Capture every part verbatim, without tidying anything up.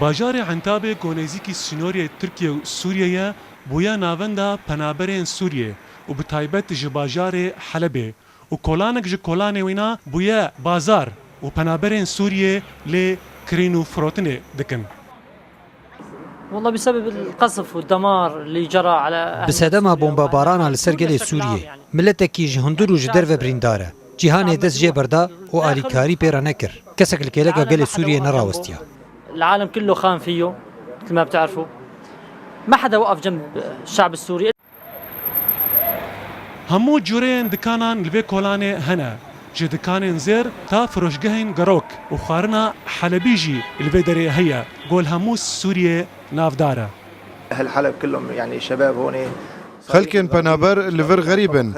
Bajarê Entabê ku nêzîkî sînorê Tirkiye û Sûriye ye, bûye navenda penaberên Sûriyê û bi taybet ji bajarê Helebê û kolanek ji kolanê wîna bûye bazar û penaberên Sûriyê lê kirîn û firotinê dikin. والله بسبب القصف والدمار اللي جرى على أهل Bi sedema bombebarana li ser gelê Sûriyê, miletekî ji hundir û ji derve birîndar e. Cîhanê dest jê berda û alîkarî pê re nekir. Kesek li kêleka gelê Sûriyê nerawestiya. العالم كله خان فيه، مثل ما بتعرفوا. ما حدا وقف جنب الشعب السوري. Hemû cureyên dikanan li vê kolanê hene. Ji dikanên zêr ta firoşgehên gerok û xwarina Helebî jî li vê derê heye, ku li hemû Sûriyê navdar e. أهل حلب كلهم يعني شباب هون. Xelkên penaber li vir xerîb in.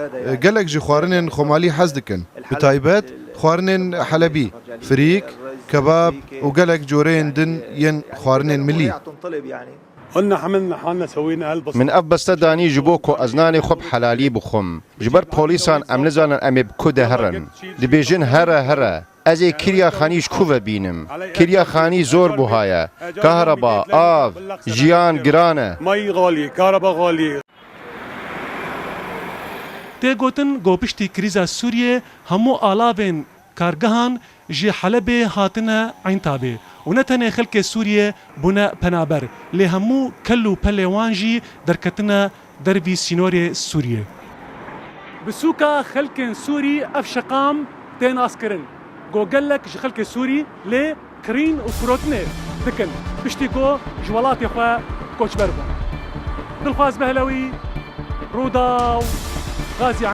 Gelek ji xwarinên xwemalî hez dikin. Bi taybet xwarinên Helebî, firîk, kebab û gelek coreyên din yên xwarinên milî. طلب يعني. قلنا حملنا حالنا سوينا هالبصل. Min ev beste danî ji bo ku ez nanê xwe bi helalî bixwim. Ji ber polîsan em nizanin em ê bi ku de herin. Dibêjin here here. Ez ê Kirya Xanî ji ku ve bînim? Kirya Xanî zor buha ye. Kahreba, av, jiyan giran e. مي غالية، كهرباء غالية. Tê gotin ku piştî krîza Sûriyê hemû alavên kargehan ji Helebê hatine Entabê û ne tenê xelkê Sûriyê bûne penaber, lê hemû kel û pelê wan jî derketine dervî sînorê Sûriyê. Bi sûka xelkên Sûrî ev şeqam tê naskirin, ku gelek ji xelkê Sûrî lê kirîn û firotinê dikin, piştî ku ji welatê xwe koçber bûn. Dilxwaz Behlewî, Rûdaw, Xazî